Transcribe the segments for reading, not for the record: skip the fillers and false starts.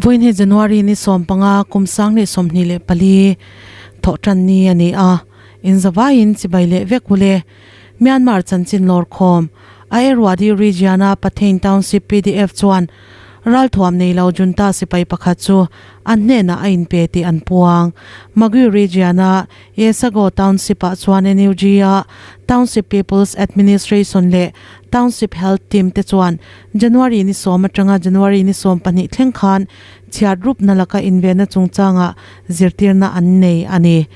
Vawiin hi January ni 15 kum 2024 thawhtan ni a ni a, inzavaiin chibai leh vek ule. Myanmar chanchin lawrkhawm, Ayerwadi region-a Pathein Township pdf chuan ralthuam nei lo junta sipai pakhat chu an hnenah a inpe tih an puang. Magwe region-a Yesago Township-ah chuan NUG-a Township People's Administration leh Township Health Team te chuan January ni sawm atanga January ni 12 thleng khan chhiat rupna laka invenna chungchangah zirtirna an nei a ni.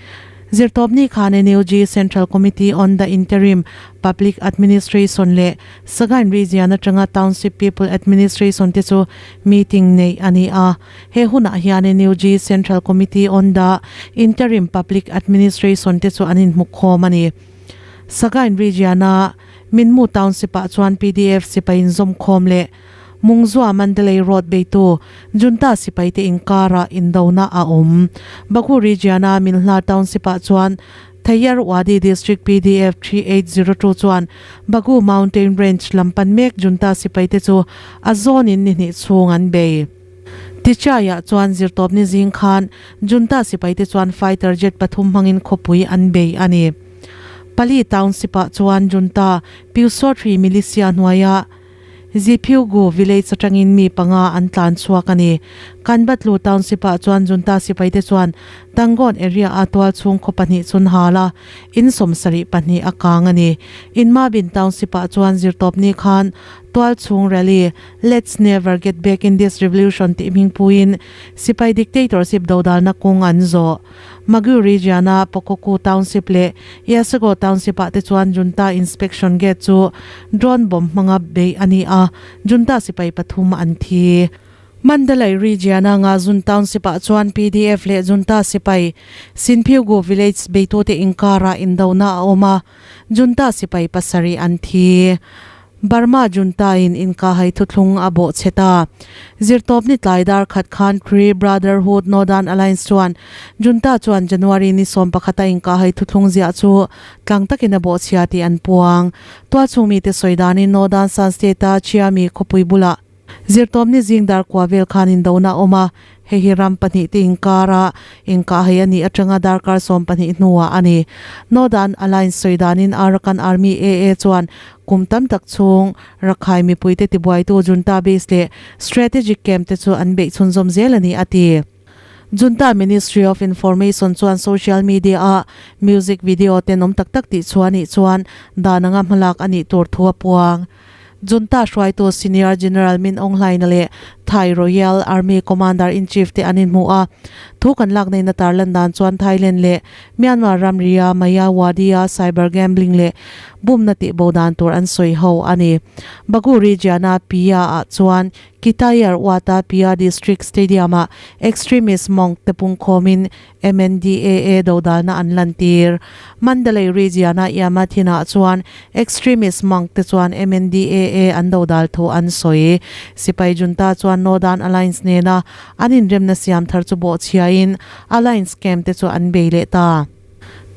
Zirtawpni khan NUG Central Committee on the Interim Public Administration leh Sagaing Region atanga Township People Administration te chu meeting neih a ni a. He hunah hian NUG Central Committee on the Interim Public Administration te chu an inhmukhawm a ni. Sagaing Region-a Minmu Township-ah chuan pdf sipai inzawmkhawm leh Mungzua Mandalay Road beitu Junta sipaite inkarah indona a awm. Baku Region-a Minhla Township-ah chuan Thayarwadi District pdf 3802 chuan Bagu Mountain Range lam pan mek Junta sipaite chu a zawnin ni hnih chhung an bei. Tichaiah chuan zirtawpni zing khan Junta sipaite chuan fighter jet pathum hmangin khawpui an bei a ni. Pali Township-ah chuan Junta Pyusawthri Militia hnuaia Ziphiugu village atangin mi panga an tlan chhuak a ni. Kanbatlu Township-ah chuan Junta sipaite chuan Tangon area-a tual chhung khaw pahnih chun hal a, in 72 a kang a ni. Inmabin Township-ah chuan zirtawpni khan tual chhung rally Let's never get back in this revolution tih hming puiin sipai dictatorship dodalna kawng an zawh. Magwe region-a Pakokku Township leh Yasago Township-ah te chuan Junta inspection gate chu drone bomb hmanga beih a ni a, Junta sipai pathum an thi. Mandalay region-a Ngazun Township-ah chuan pdf leh Junta sipai Sinphyugu village beitute inkarah indona a awm a, Junta sipai pasarih an thi. Burma junta-in inkahhai thuthlung a bawh chhe ta. Zirtawpni tlai dar khat khan Cree Brotherhood Northern Alliance chuan junta chuan January ni 11 a inkahhai thuthlung ziah chu tlang takin a bawh chhia tih an puang. Tualchhung mite sawi danin Northern Shan State-a Chiami khawpui bulah Zirtawpni zing dar kua vel khan indona a awm a, hei hi ram pahnih te inkara inkahhai a nih atanga darkar 12 hnuah a ni. Northern Alliance sawi danin Arakan Army, AA, chuan kum tam tak chhung Rakhine mipuite tibuaitu junta base leh strategic camp te chu an beih chhunzawm zel a ni a ti. Junta Ministry of Information chuan social media a music video tenawm tak tak tih chhuah a nih chuan dan anga hmalak a nih tur thu a puang. Junta hruaitu Senior General Min Aung Hlaing leh Thai Royal Army Commander-in-Chief te an inhmu a. Thu kan lak neihna tarlan dan chuan Thailand leh Myanmar ramria Myawaddy-a cyber gambling leh bumna tihbo dan tur an sawi ho a ni. Bagu region-a Pia-ah chuan Kitayar Uata Pia District Stadium-ah extremist monk te pungkhawmin MNDAA dodalna an lantir. Mandalay region-a Yamathin-ah chuan extremist monk te chuan MNDAA an dodal thu an sawi. Sipai junta chuan Northern Alliance nena an inremna siam thar chu bawhchhiain Alliance camp te chu an bei leh ta.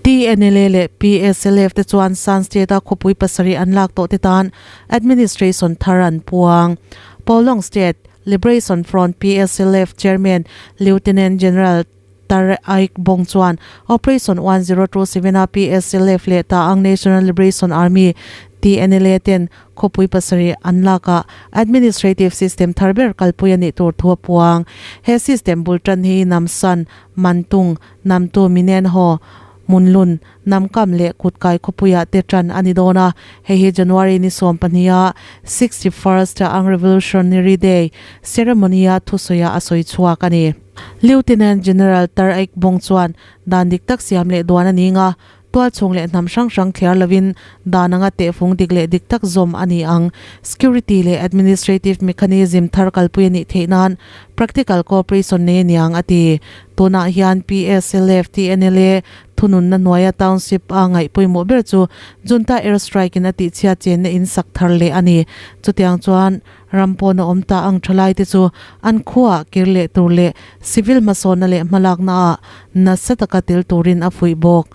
TNLA leh PSLF te chuan Shan State-a khawpui pasarih an lak tawh te tan administration thar an puang. Polong State Liberation Front, PSLF, Chairman Lieutenant General Tar Aik Bong chuan Operation 1027 a PSLF leh Ta'ang National Liberation Army, TNLA, ten khawpui pasarih an lakah administrative system thar ber kalpui a nih tur thu a puang. He system bul tan hi Namsan, Mantung, Namtu Minenho, Munlun, Namkam leh Kutkai khawpuiah te tan a ni dawn a, hei hi January ni 12 a 61st Ang Revolutionary Day ceremony-a thusawiah a sawi chhuak a ni. Lieutenant General Tar Aik Bong chuan dan dik tak siam leh duan a ni nga, tualchhung leh hnam hrang hrang thliar lovin dan anga tehfung dik leh dik tak zawm a ni ang. Security leh administrative mechanism thar kalpui a nih theih nan practical cooperation nei a niang a ti. Tunah hian PSLF, TNLA thununna hnuaia township a ngaih pawimawh ber chu Junta air strike in a tihchhiat chenna in sak thar leh a ni. Chutiang chuan ram pawna awm ta ang thalai te chu an khuaah kir leh tur leh civil hmasawnna leh hmalakna ah nasa taka tel turin a fuih bawk.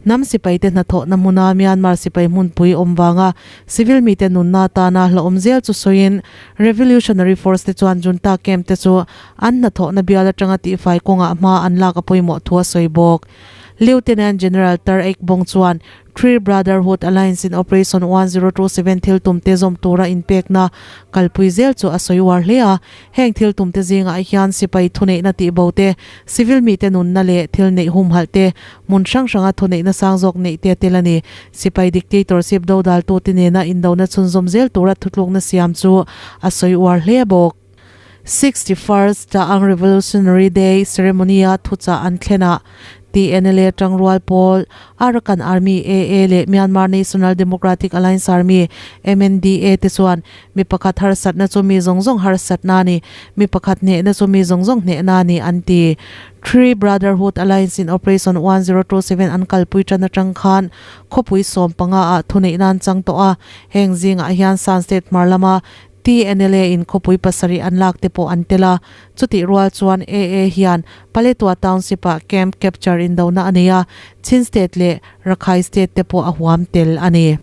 Hnam sipaite hnathawhna hmuna Myanmar sipai hmunpui awm vanga civil mite nunna atana hlauhawm zel chu sawiin Revolutionary Force te chuan junta camp te chu an hnathawhna bial atanga tihfai kawngah hma an lak a pawimawh thu a sawi bawk. Lieutenant General Tar Ek Bong chuan Three Brotherhood Alliance in Operation 1027 thil tumte zawm tura inpekna kalpui zel chu a sawi uar hle a. Heng thil tumte zingah hian sipai thuneihna tihbo te, civil mite nunna leh thil neih humhalh te, hmun hrang hranga thuneihna sang zawk neih te a tel a ni. Sipai dictatorship dodaltute nena indona chhunzawm zel tura thutlukna siam chu a sawi uar hle bawk. 61st Ta'ang Revolutionary Day ceremony-a thuchah an thlenah TNLA tangrual pawl, Arakan Army, AA, leh Myanmar National Democratic Alliance Army, MNDA, te chuan mi pakhat harsatna chu mi zawng zawng harsatna a ni, mi pakhat hnehna chu mi zawng zawng hnehna a ni an ti. Three Brotherhood Alliance in Operation 1027 an kalpui tan atang khan khawpui 15 ah thuneihna an chang tawh a, heng zingah hian Shan State hmar lama TNLA in khawpui pasarih an lak te pawh an tel a, chutih rual chuan AA hian Paletwa Township ah Camp Capture indona a nei a, Chin State leh Rakhine State te pawh a huam tel a ni.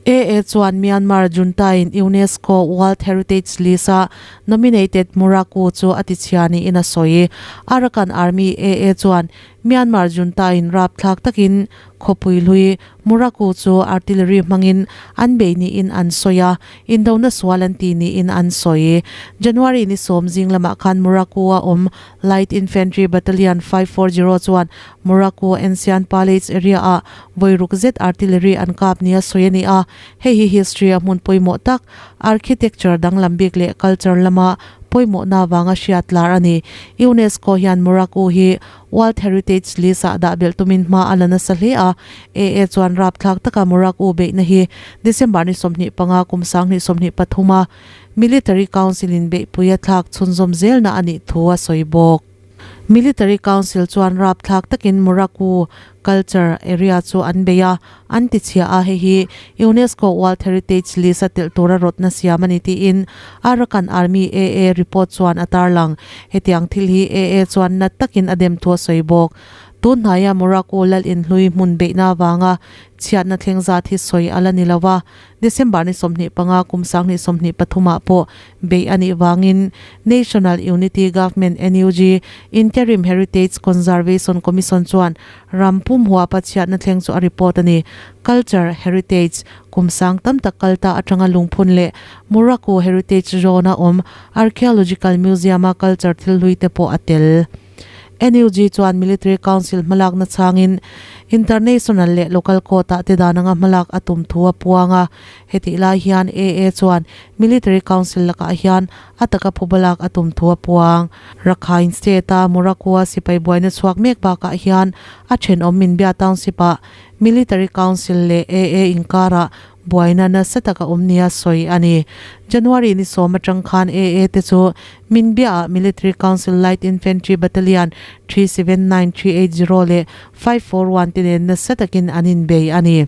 AA chuan Myanmar junta in UNESCO World Heritage List a nominated Muraku chu a tichhia niin a sawi. Arakan Army AA chuan Myanmar junta in rapthlak takin khawpui hlui Muraku chu artillery hmangin an bei niin an sawi a, indona sual an ti niin an sawi. January ni sawm zing lamah khan Muraku a awm Light Infantry Battalion 540 chuan Muraku Ancient Palace area ah vawi ruk zet artillery an kap nia sawi a ni a, hei hi history a hmun pawimawh tak, architecture danglam bik leh culture lama pawimawhna avanga hriat lar a ni. UNESCO hian Muraku hi World Heritage List ah dah belh tumin hma a la nasa hle a, AA chuan rapthlak taka Muraku beihna hi December ni 25 kum 2023 a Military Council in beihpui a thlak chhunzawm zelna a nih thu a sawi bawk. Military Council chuan rapthlak takin Muraku Culture Area chu an bei a, an ti chhia a, hei hi UNESCO World Heritage List a telh tura rawtna siam a ni tiin Arakan Army, AA, report chuan a tarlang. Hetiang thil hi AA chuan nat takin a dem thu a sawi bawk. Tun hnaia Muraku lal inhlui hmun beihna avanga chhiatna thleng zat hi sawi a la ni lo a, December ni 25 kum 2023 ah pawh beih a nih vangin National Unity Government, NUG, Interim Heritage Conservation Commission chuan ram pum huapa chhiatna thleng chu a report a ni. Culture Heritage kum sang tam tak kal ta atanga lungphun leh Muraku Heritage Zone-a awm Archaeological Museum-a culture thil hlui te pawh a tel. NUG chuan Military Council hmalakna chhangin International leh Local Court-ah te dan anga hmalak a tum thu a puang a. Hetih lai hian AA chuan Military Council lakah hian a taka phubalak a tum thu a puang. Rakhine State-a Morakua sipai buaina chhuak mek bakah hian a thenawm Minbya Township-ah Military Council leh AA inkarah Buaina nasa tak a awm nia sawi a ni. January ni sawm atang khan AA te chu Minbya-ah Military Council Light Infantry Battalion 379, 380 leh 541 te nen nasa takin an inbei a ni.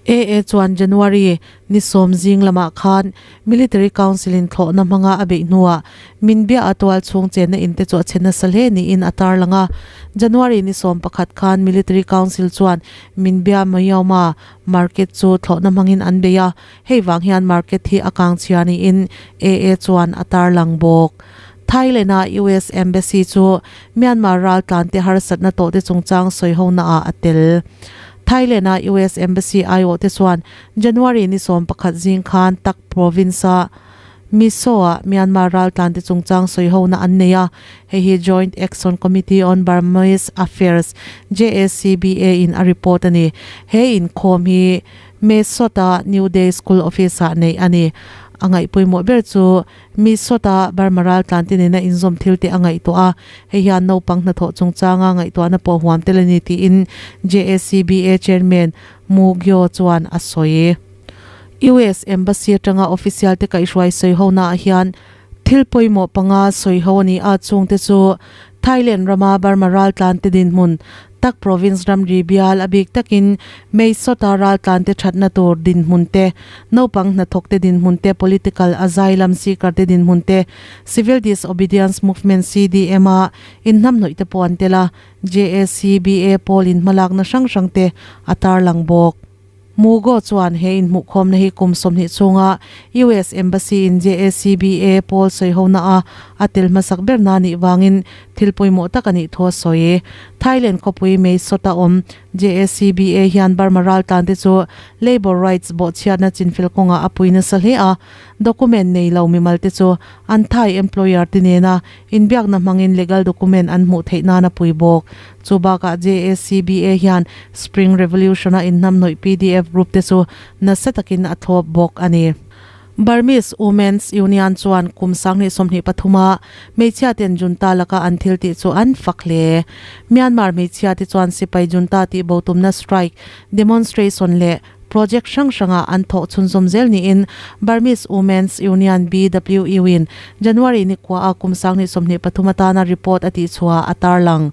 AA chuan January ni sawm zing lamah khan Military Council in thlawhna hmanga a beih hnuah Minbya-a tual chhung chenna in te chu a che nasa hle niin a tarlang a. January ni sawm pakhat khan Military Council chuan Minbya Mayoma Market chu thlawhna hmangin an bei a, hei vang hian market hi a kang chhia niin AA chuan a tarlang bawk. Thailand-a US Embassy chu Myanmar raltlante harsatna tawhte chungchang sawihonaah a tel. Thailand-a US Embassy aiawhte chuan January ni 11 zing khan Tak Province-a Miso-ah Myanmar raltlante chungchang sawihona an nei a, hei hi Joint Action Committee on Burmese Affairs, JACBA, in a report a ni. He inkhawm hi Mae Sot-a New Day School Office-ah neih a ni. A ngaihpawimawh ber chu Mae Sot-a Burma raltlante nena inzawm thil te a ngaihtuah a, hei hian naupang hnathawh chungchanga ngaihtuahna pawh huam tel a ni tiin JACBA Chairman Mu Gyo chuan a sawi. US Embassy atanga official te kaihhruai sawi ho naah hian Thil pawimawh panga sawi ho a ni a, chungte chu Thailand rama Burma raltlante dinhmun, Tak province ramri bial a bik takin Mae Sot-a raltlante thatna tur dinhmun te, naupang hnathawkte dinhmun te, political asylum seeker-te dinhmun te, Civil Disobedience Movement, CDM, a inhnamhnawih te pawh an tel a, JACBA pawl inhmalakna hrang hrangte a tarlang bawk. Mugo chuan he inhmuhkhawmna hi kum 20 chhunga US Embassy in JACBA pawl sawihona a a tel hmasak ber na nih vangin thil pawimawh tak a nih thu a sawi. Thailand khawpui Mae Sot a awm JACBA hian Burma raltlante chu labour rights bawhchhiatna chinfel kawngah a pui nasa hle a, document nei lo mimalte chu an Thai employer te nena inbiakna hmangin legal document an hmuh theih nan a pui bawk. Chu bakah JACBA hian Spring Revolution-a inhnamhnawih pdf group te chu nasa takin a thlawp bawk a ni. Burmese Women's Union chuan kum 2023 a hmeichhia ten junta laka an thil tih chu an fak hle. Myanmar hmeichhia te chuan sipai junta tih bo tumna strike, demonstration leh project hrang hrangah an thawh chhunzawm zel niin Burmese Women's Union, BWU, in January ni kua a kum 2023 atana report a tihchhuah a tarlang.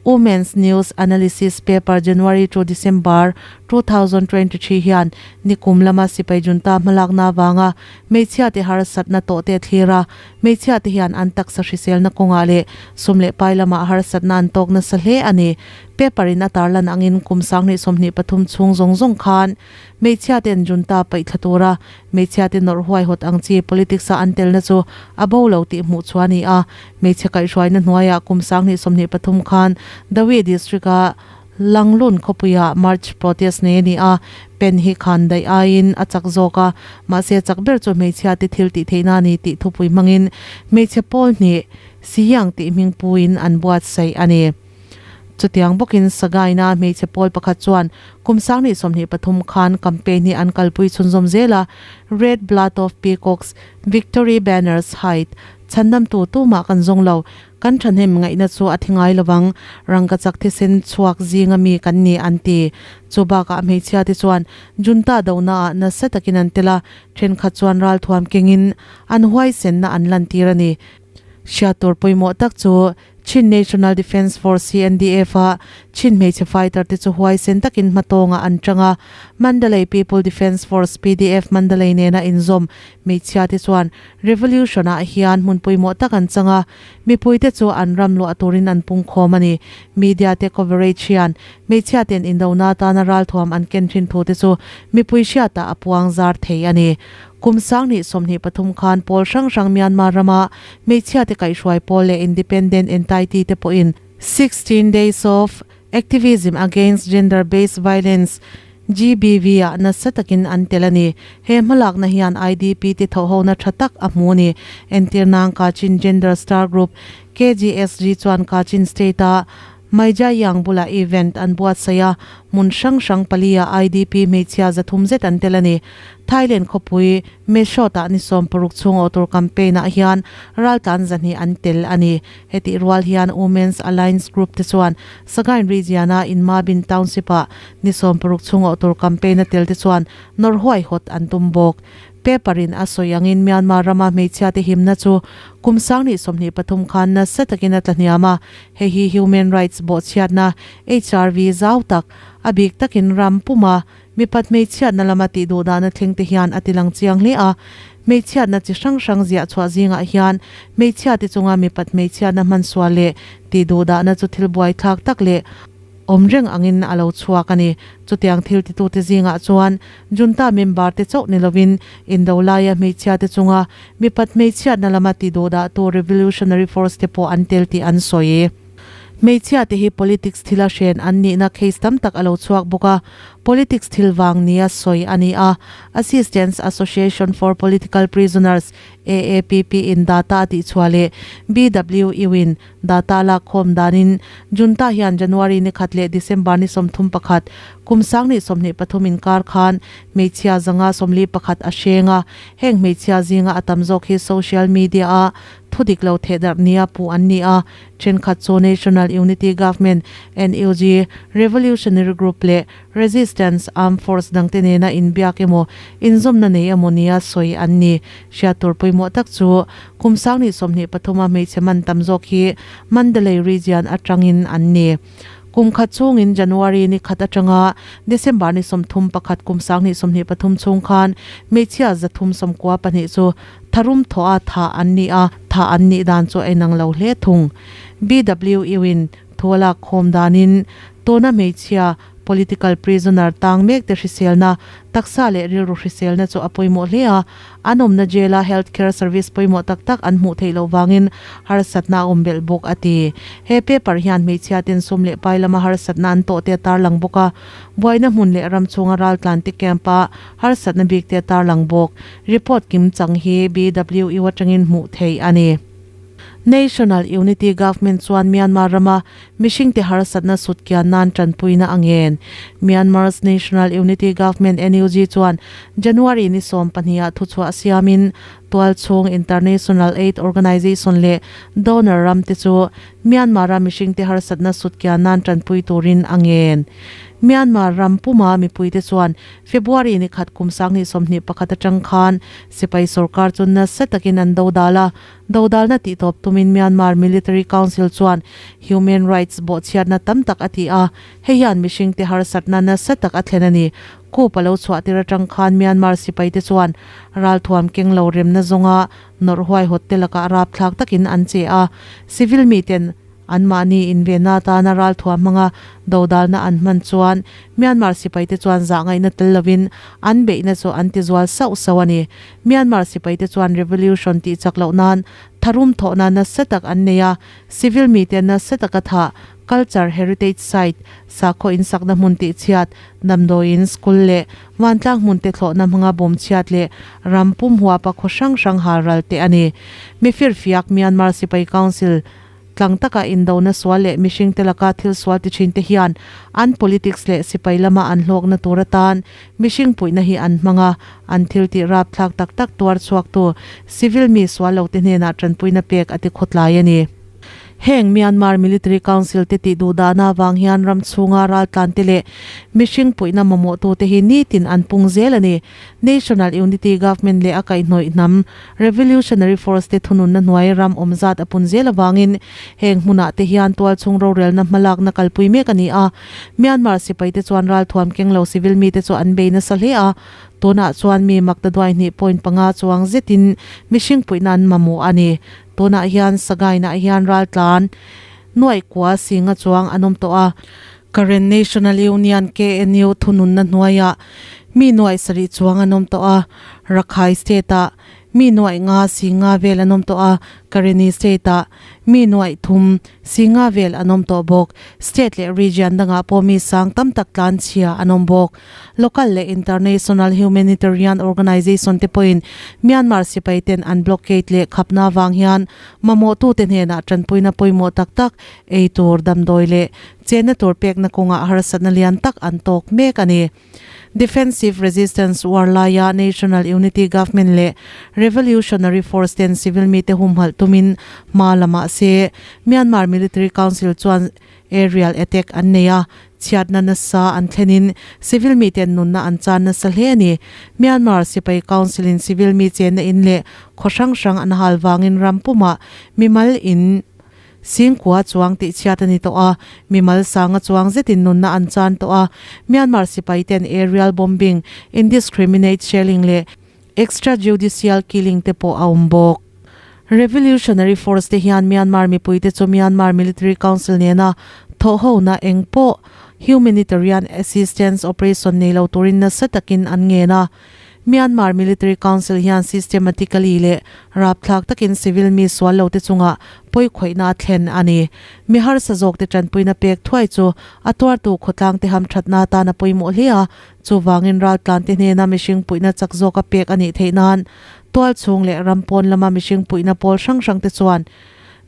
Women's News Analysis paper January to December 2023 hian nikum lama sipai junta hmalakna avanga hmeichhia te harsatna tawh te a thlir a, hmeichhia te hian an taksa hriselna kawngah leh sum leh pai lamah harsatna an tawk nasa hle a ni. Paper in a tarlan angin kum 2023 chhung zawng zawng khan hmeichhia ten junta paih thla tura hmeichhia te nawrh huaihawt ang chi politics a an telna chu a bo lo tih hmuh chu a ni a. Hmeichhe kaihhruaina hnuaiah kum 2023 khan Dawi district a Langlun khawpuiah March protest nei a ni a, pen hi khan daih aiin a chak zawk a, mahse chak ber chu hmeichhia te thil tih theihna a ni tih thupui hmangin hmeichhe pawl hnih Siyang tih hmingpuiin an buatsaih a ni. Chutiang bawkin Sagaina hmeichhe pawl pakhat chuan kum 2023 khan campaign hi an kalpui chhunzawm zel a, Red Blood of Peacocks, Victory Banners Height, chhandamtu tumah kan zawng lo, kan thahnem ngaihna chu a thi ngai lovang, rangkachak thisen chhuak zinga mi kan ni an ti. Chu bakah hmeichhia te chuan junta donaah nasa takin an tel a, thenkhat chuan ralthuam kengin an huaisenna an lantir a ni. Hriat tur pawimawh tak chu Chin National Defence Force, CNDF, a Chin hmeichhe fighter te chu huaisen takin hmatawngah an tang a, Mandalay People Defence Force, PDF, Mandalay nena inzawm hmeichhia te chuan revolution ah hian hmun pawimawh tak an chang a, mipui te chu an ram luah turin an pungkhawm a ni. Media te coverage hian hmeichhia ten indona atana ralthuam an ken thin thu te chu mipui hriatah a puang zar thei a ni. Kum 2023 khan pawl hrang hrang Myanmar rama hmeichhia te kaihhruai pawl leh independent entity te pawhin 16 Days of Activism Against Gender-Based Violence, GBV, ah nasa takin an tel a ni. He hmalakna hian IDP te thawhhona tha tak a hmu a ni. Entirnang Kachin Gender Star Group, KGSG, chuan Kachin State-a Maijayang bulah event an buatsaih a, hmun hrang hrang pali ah IDP hmeichhia 300 zet an tel a ni. Thailand khawpui Mae Sot ah ni 60 chhung awh tur campaign ah hian raltlan 200 an tel a ni. Hetih rual hian Women's Alliance Group te chuan Sagaing region a Inmabin Township ah ni 60 chhung awh tur campaign a tel te chuan nawr huaihawt an tum bawk. Paper in a sawi angin Myanmar rama hmeichhia te himna chu kum 2023 khan nasa takin a tlahniam a, hei hi human rights bawhchhiatna, HRV, zau tak, a bik takin ram puma mipat hmeichhiatna lama tih duhdahna thleng te hian a tilang chiang hle a. Hmeichhiatna chi hrang hrang ziah chhuah zingah hian hmeichhia te chunga mipat hmeichhiatna hmansual leh tih duhdahna chu thil buaithlak tak leh awm reng angin a lo chhuak a ni. Chutiang thil titute zingah chuan junta member te chauh ni lovin indo laia hmeichhia te chunga mipat hmeichhiatna lama ti duhdahtu revolutionary force te pawh an tel tih an sawi. Hmeichhia te hi politics thila hren an nihna case tam tak a lo chhuak bawk a, politics thil vang nia sawi a ni a. Assistance Association for Political Prisoners, AAPP, in data a tihchhuah leh BWU in Data lak khawm danin Junta hian January ni khat leh December ni 31, kum 2023 inkar khan hmeichhia 541 a hreng a. Heng hmeichhia zinga a tam zawk hi social media a thudik lo thehdarh nia puh an ni a. Thenkhat chu National Unity Government, NUG, Revolutionary Group leh Resistance. Resistance Armed Force dangte nena inbiak emaw, inzawmna nei emaw nia sawi an ni. Hriat tur pawimawh tak chu kum 2023 a hmeichhe man tam zawk hi Mandalay Region atangin an ni. Kum khat chhungin January ni khat atanga December ni 31 kum 2023 chhung khan hmeichhia 392 chu tharum thawha thah an ni a, thah an nih dan chu a inang lo hle thung. BWU in Thu a lak khawm danin tuna hmeichhia political prisoner tang mek te hriselna, taksa leh rilru hriselna chu a pawimawh hle a. An awmna jail-a health care service pawimawh tak tak an hmuh theih loh vangin harsatna a awm belh bawk a ti. He paper hian hmeichhia ten sum leh pai lama harsatna an tawh te a tarlang bawk a, buaina hmun leh ram chhunga raltlan te camp-a harsatna bik te a tarlang bawk. Report kim chang hi BWU atangin hmuh theih a ni. National Unity Government chuan Myanmar rama mihringte harsatna sutkian nan tanpuina a ngen. Myanmar's National Unity Government, NUG, chuan January ni 12 ah thuchhuah siamin tualchhung international aid organization leh donor ramte chu Myanmar-a mihringte harsatna sutkian nan tanpui turin a ngen. Myanmar ram puma mipuite chuan February ni khat kum 2021 atang khan sipai sorkar chu nasa takin an dodal a, Dodalna tihtawp tumin Myanmar Military Council chuan human rights bawhchhiatna tam tak a ti a, hei hian mihringte harsatna nasa tak a thlen a ni. Coup a lo chhuah tir atang khan Myanmar sipaite chuan ralthuam keng lo remna zawnga nawrh huaihawt te lakah rapthlak takin an che a, civil miten Anmahni invenna atana ralthuam hmanga dodalna an hman chuan Myanmar sipaite chuan zahngaihna tel lovin an beihna chu an tizual sauh sauh a ni. Myanmar sipaite chuan revolution tih chak loh nan tharum thawhna nasa tak an nei a, civil mite nasa taka thah, culture heritage site, sakhaw insakna hmun tihchhiat, damdawiin, school leh vantlang hmunte thlawhna hmanga bawmchhiat leh ram pum huapa khaw hrang hrang halral te a ni. Mifirfiak Myanmar Sipai Council. Tlang taka indona sual leh mihringte laka thil sual ti thinte hian an politics leh sipai lama an hlawkna tur atan mihring puihna hi an hmang a, an thil tih rapthlak tak tak tuar chhuaktu civil mi sual lote hnenah tanpuina pek a ti khawtlai a ni. Heng Myanmar Military Council te tih duh dahna avang hian ram chhunga raltlante leh mihring puihna mamawhtute hi nitin an pung zel a ni. National Unity Government leh a kaihhnawih hnam Revolutionary Force te thununna hnuai ram awm zat a pun zel avangin heng hmunah te hian tualchhung rorelna hmalakna kalpui mek a ni a. Myanmar sipaite chuan ralthuam keng lo civil mite chu an bei nasa hle a, tunah chuan mi maktaduai hnih point panga chuang zetin mihring puihna an mamawh a ni. Tunah hian Sagainah hian raltlan nuaih kua singa chuang an awm tawh a. Karen National Union, KNU, thununna hnuaiah mi nuaih sarih chuang an awm tawh a, Rakhine State-ah mi nuaih nga si nga vel an awm tawh a, Karenni State-ah mi nuaih thum si nga vel an awm tawh bawk. State leh region dangah pawh mi sang tam tak tlan chhia an awm bawk. Local leh international humanitarian organization te pawhin Myanmar sipai ten an blockade leh khapna avang hian mamawhtute hnenah tanpuina pawimawh tak tak ei tur damdawi leh Chenna tur pekna kawngah harsatna lian tak an tawk mek a ni. Defensive Resistance War laia National Unity Government leh Revolutionary Force ten civil mite humhalh tumin hma la mah se, Myanmar Military Council chuan aerial attack an nei a, chhiatna nasa an thlenin civil miten nunna an chan nasa hle a ni. Myanmar Sipai Council in civil mi chenna in leh khaw hrang hrang an hal vangin ram pumah mimal in Singkua chuang tih chhiat a ni tawh a, mimal sanga chuang zetin nunna an chan tawh a. Myanmar sipai ten aerial bombing, indiscriminate shelling leh extrajudicial killing te pawh a awm bawk. Revolutionary Force te hian Myanmar mipuite chu Myanmar Military Council nena thawhhona eng pawh humanitarian assistance operation nei lo turin nasa takin an ngen a. Myanmar Military Council hian systematically leh rapthlak takin civil mi sual lote chungah pawikhawihna a thlen a ni. Mi harsa zawkte tanpuina pek thuai chu a tuartu khawtlangte hamthatna atan a pawimawh hle a, chuvangin raltlante hnena mihring puihna chak zawka pek a nih theih nan tualchhung leh ram pawn lama mihring puihna pawl hrang hrangte chuan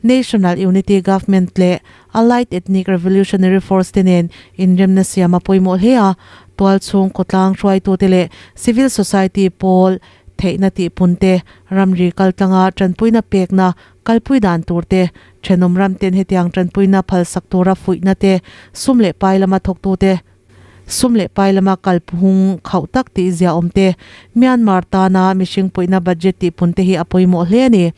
National Unity Government leh Allied Ethnic Revolutionary Force te nen inremna siam a pawimawh hle a, tualchhung khawtlang hruaitute leh civil society pawl theihna tihpun te, ramri kaltlanga tanpuina pekna kalpui dan tur te, thenawm ramten hetiang tanpuina phalsak tura fuihna te, sum leh pai lama thawktute. Sum leh pai lama kalphung khauh tak tih ziaawm te, Myanmar tana mihring puihna budget tihpun te hi a pawimawh hle a ni.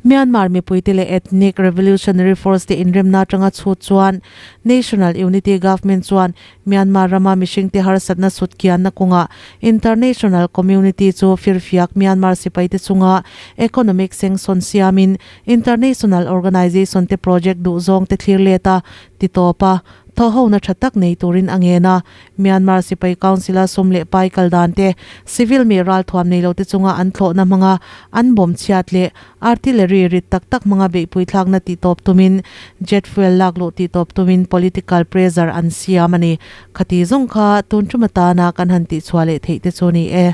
Myanmar mipuite leh Ethnic Revolutionary Force te inremna atanga chhut chuan National Unity Government chuan Myanmar rama mihringte harsatna sut kianna kawngah international community chu firfiak Myanmar sipaite chunga economic sanction siamin international organization te project duhzawng te thlir let a ti tawp a, thawhhona tha tak nei turin a ngen a. Myanmar sipai council-a sum leh pai kal dan te, civil mi ralthuam nei lote chunga an thlawhna hmanga an bawm chhiat leh artillery rit tak tak hmanga beihpui thlakna tihtawp tumin jet fuel lak luh tihtawp tumin political pressure an siam a ni. Khati zawng kha tun tum atana kan han tihchhuah leh theih te chu ni e.